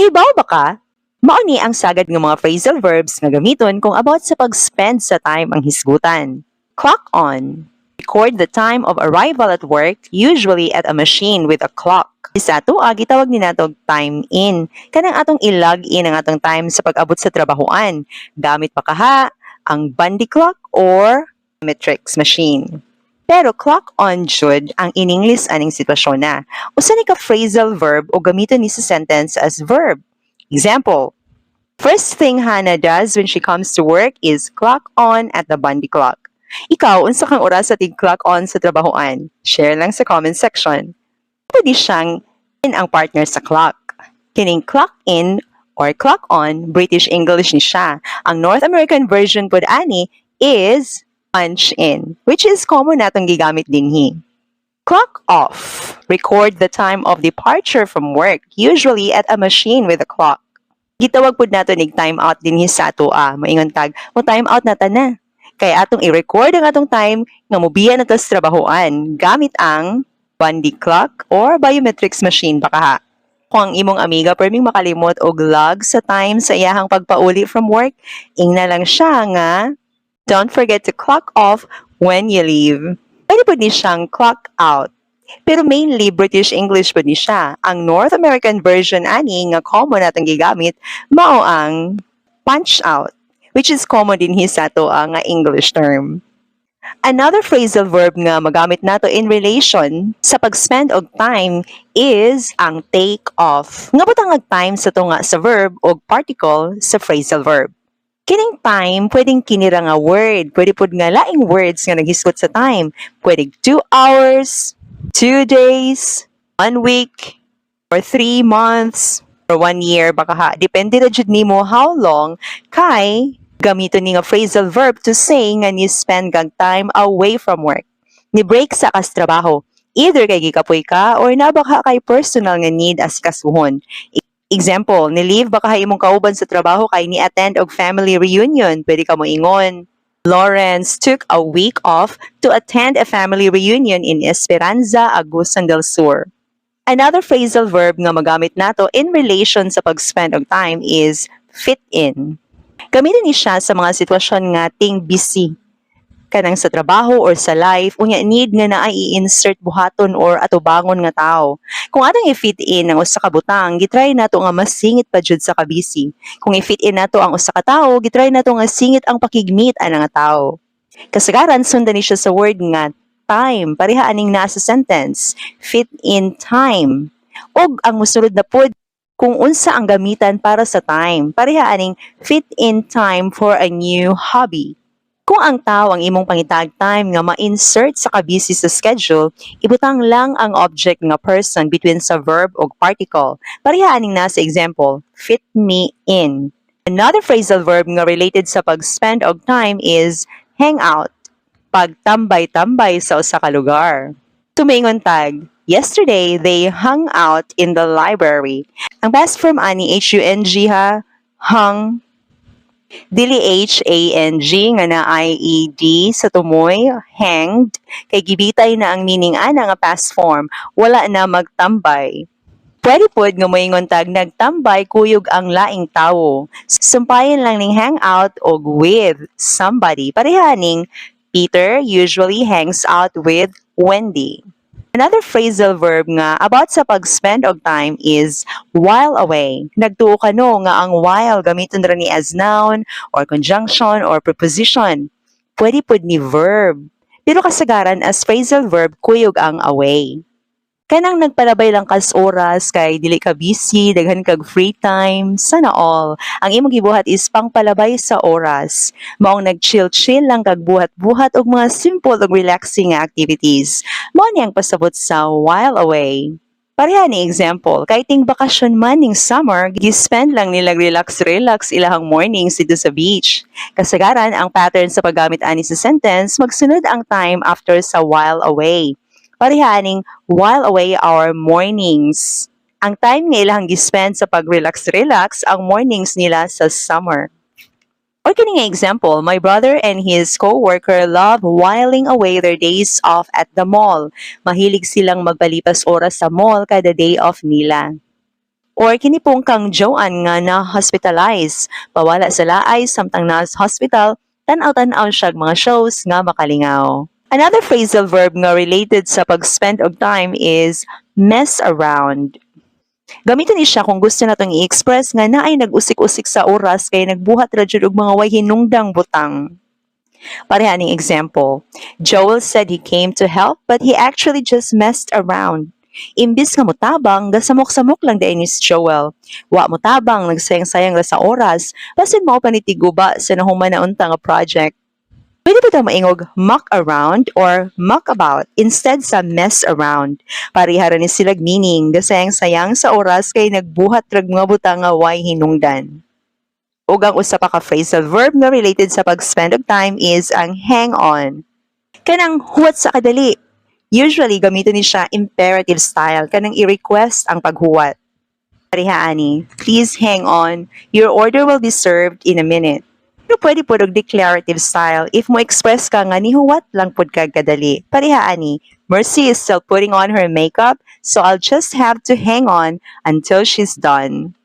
Hibaw ba ka? Mao ni ang sagad nga mga phrasal verbs nga gamiton kung about sa pag-spend sa time ang hisgutan. Clock on. Record the time of arrival at work, usually at a machine with a clock. Sa ato, gitawag ni nato time in. Kanang atong i-log in ang atong time sa pag-abot sa trabahoan. Gamit pa kaha ang Bundy clock or metrics machine. Pero clock on jud ang in-English aning sitwasyon na. Usa ni ka phrasal verb o gamiton ni sa sentence as verb. Example, first thing Hannah does when she comes to work is clock on at the Bundy clock. Ikaw, unsa kang oras sa tig-clock on sa trabahoan? Share lang sa comment section. Pwede siyang in ang partner sa clock. Kining clock in or clock on, British English ni siya. Ang North American version pod ani is punch in, which is common natong gigamit dinhi. Clock off. Record the time of departure from work, usually at a machine with a clock. Gitawag pud nato nig time out dinhi sa atoa. Maingon tag, mo time out na ta na. Kay atong i-record ang atong time nga mobiya na ta sa trabahoan gamit ang Bundy clock or biometrics machine ba kaha. Kung ang imong amiga perming makalimot og log sa time sa iyahang pagpauli from work, ingna lang siya nga don't forget to clock off when you leave. Pwede pud ni siyang clock out. Pero mainly British English pud ni siya. Ang North American version ani nga common natong gigamit mao ang punch out, which is common dinhi sa ato nga English term. Another phrasal verb nga magamit nato in relation sa pag-spend og time is ang take off. Nga butang ang time sa tunga sa verb og particle sa phrasal verb. Kining time, pwedeng kinira nga word. Pwede pud nga laing words nga naghisgot sa time. Pwede 2 hours, 2 days, one week, or 3 months, or one year baka ha. Depende ra jud nimo how long kay gamiton ni nga phrasal verb to say nga ni spend kag time away from work. Ni break sa kas trabaho. Either kay gikapoy ka or naa baka kay personal nga need asikasuhon. Example, ni leave baka imong kauban sa trabaho kay ni attend og family reunion. Pwede ka mo ingon, "Lawrence took a week off to attend a family reunion in Esperanza, Agusan del Sur." Another phrasal verb nga magamit nato in relation sa pag-spend og time is fit in. Gamiton ni siya sa mga sitwasyon nga ting busy kanang sa trabaho or sa life, unya need nga naay i-insert buhaton or atubangon nga tao. Kung atong i-fit in ang usa ka butang, gitry nato nga masingit pa jud sa kabisi. Kung i-fit in nato ang usa ka tawo, gitry nato nga singit ang pakig-meet ana nga tawo. Kasagaran sundan ni siya sa word nga time, pareha aning naa sa sentence, fit in time. Og ang mosunod na pod kung unsa ang gamitan para sa time, pareha aning fit in time for a new hobby. Kung ang tao ang imong pangitag time nga ma-insert sa kabisi sa schedule, ibutang lang ang object nga person between sa verb ug particle. Pareha aning naa sa example, fit me in. Another phrasal verb nga related sa pag-spend og time is hang out. Pagtambay-tambay sa usa ka lugar. Tumingon tag, "Yesterday they hung out in the library." Ang past form ani hung ha, hung. Dili hang nga na ied sa tumoy, hanged, kay gibitay na ang meaning ana nga past form, wala na magtambay. Pwede pod nga moingon tag nagtambay kuyog ang laing tawo. Sumpayan lang ning hang out og with somebody. Pareha ning Peter usually hangs out with Wendy. Another phrasal verb nga about sa pag-spend og time is while away. Nagtuo ka no nga ang while gamiton ra ni as noun or conjunction or preposition. Pwede pod ni verb. Pero kasagaran as phrasal verb kuyog ang away. Kanang nagpalabay lang kas oras kay dili ka busy, daghan kag free time, sana all. Ang imong gibuhat is pangpalabay sa oras. Maong nag-chill-chill lang kag buhat-buhat og mga simple ug relaxing nga activities. Mao ni ang pasabot sa while away. Pareha ni example, kay ting bakasyon man ning summer, gi-spend lang nila relax-relax ilahang mornings dito sa beach. Kasagaran, ang pattern sa paggamit ani sa sentence, magsunod ang time after sa while away. Pareha aning while away our mornings. Ang time nga ilahang gi-spend sa pag-relax-relax ang mornings nila sa summer. Or kini nga example, my brother and his co-worker love whiling away their days off at the mall. Mahilig silang magpalipas oras sa mall kada day off nila. Or kini pong kang Joanne nga na hospitalize, pawala sa laay samtang nasa hospital, tan-aw-tan-aw siya mga shows nga makalingaw. Another phrasal verb nga related sa pag-spend og time is mess around. Gamiton ni siya kung gusto natong i-express nga naay nag-usik-usik sa oras kay nagbuhat ra jud og mga way hinungdang butang. Pareha ning example. Joel said he came to help, but he actually just messed around. Imbis nga motabang, gasamok-samok lang diay ni si Joel. Wa motabang, nagsayang-sayang ra sa oras, basin mao pa ni tiguba sa nahuman na unta nga project. Pwede ba ta maingog muck around or muck about instead sa mess around? Pareha ra ni silag meaning, gasayang-sayang sa oras kay nagbuhat rag mga butang nga way hinungdan. Ug ang usa pa ka phrasal verb nga related sa pag-spend og time is ang hang on. Kanang huwat sa kadali. Usually gamiton ni siya imperative style, kanang i-request ang paghuwat. Pareha ani, "Please hang on, your order will be served in a minute." Pero pwede pod og declarative style if mo express ka nga nihuwat lang pod ka kadali. Pareha ani, "Mercy is still putting on her makeup, so I'll just have to hang on until she's done."